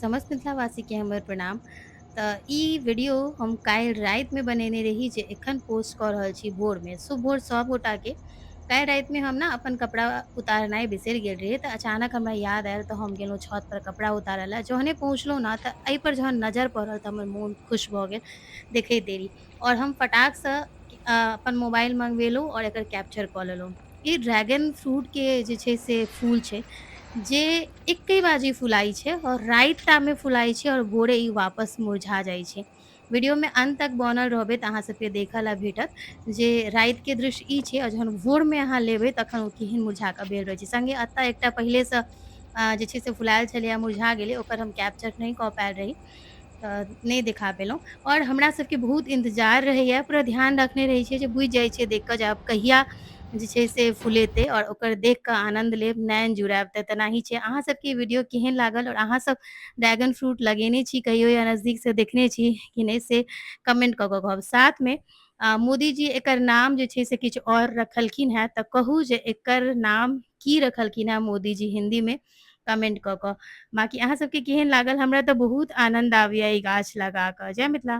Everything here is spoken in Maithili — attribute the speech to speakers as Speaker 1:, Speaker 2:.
Speaker 1: समस्त मिथिलावासीके हमर प्रणाम। तऽ ई वीडियो हम काल्हि रातिमे बनेने रही जे एखन पोस्ट कऽ रहल छी भोरमे। शुभ भोर सभ गोटाके। काल्हि रातिमे हम ने अपन कपड़ा उतारनाइ बिसरि गेल रहियै, तऽ अचानक हमरा याद आयल तऽ हम गेलहुँ छत पर कपड़ा उतारय लए। जहने पहुँचलहुँ ने तऽ एहिपर जहन नजर पड़ल तऽ हमर मोन खुश भऽ गेल देखैत देरी। आओर हम फटाकसँ अपन मोबाइल मँगबेलहुँ आओर एकर कैप्चर कऽ लेलहुँ। ई ड्रैगन फ्रूटके जे छै से फूल छै, जे एके बाजी फुलाइ छै आओर राति टामे फुलाइ छै आओर भोरे ई वापस मुरझा जाइ छै। वीडियोमे अंत तक बनल रहबै तऽ अहाँ सबके देखऽ लए भेटत जे रातिके दृश्य ई छै आओर जहन भोरमे अहाँ लेबै तखन ओ केहन मुरझा कऽ भेल रहै छै। संगे एतऽ एकटा पहिलेसँ जे छै से फुलायल छलैए, मुरझा गेलै, ओकर हम कैप्चर नहि कऽ पायल रही तऽ नहि देखा पेलहुँ। आओर हमरा सबके बहुत इन्तजार रहैए, पूरा ध्यान रखने रहै छियै जे बुझि जाइ छियै देख कऽ जे आब कहिया जे छै से फुलेतै आओर ओकर देख कऽ आनन्द लेब, नैन जुड़ायब। तऽ तेनाही छै। अहाँ सबके वीडियो केहन लागल आओर अहाँ सब ड्रैगन फ्रूट लगेने छी कहियो या नजदीक से देखने छी कि नहि, से कमेंट कऽ कऽ कहब। साथमे मोदी जी एकर नाम जे छै से किछु आओर रखलखिन हेँ, तऽ कहू जे एकर नाम की रखलखिन हेँ मोदी जी हिन्दीमे, कमेंट कऽ कऽ। बाँकी अहाँ सबके केहन लागल? हमरा तऽ बहुत आनन्द आबैए ई गाछ लगा कऽ। जय मिथिला।